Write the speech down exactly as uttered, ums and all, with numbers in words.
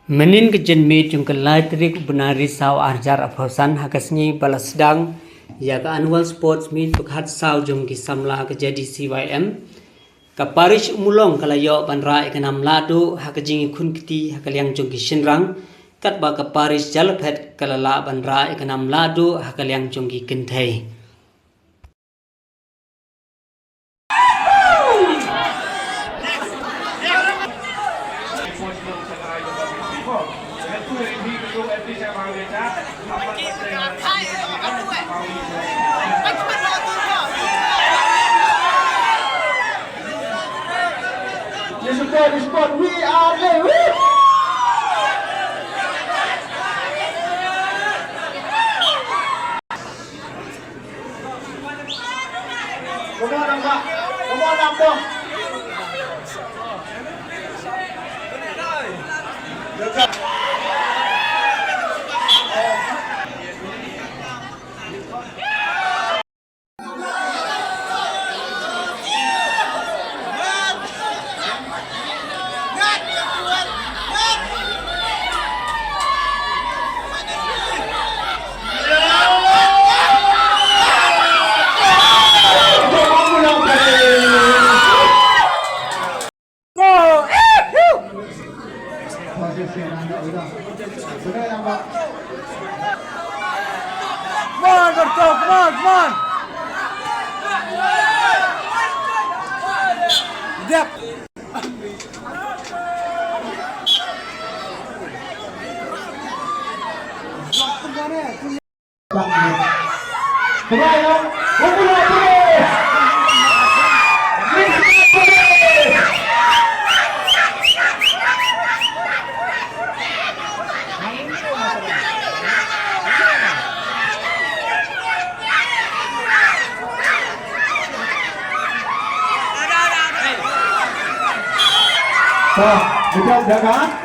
Mynnin ka janmiet jong ka lai tarik u bnai risaw arhajar arphew san ha ka sngi ba la sdang ïa ka Annual Sports Meet ba khatsaw jong ki samla ka J D C Y M, ka Parish Umulong ka la ïoh ban rah ïa ka nam lahduh ha ka jingïakhun kti ha ka liang jong ki shynrang, katba ka Parish Jalaphet ka la lah ban rah ïa ka nam lahduh ha ka liang jong ki kynthei. Yes, of course, it's fun. We are the Come on, Abba. Come on, Abba. Come on, Berto, come on, come on. Dep. Tah, bijak jaga.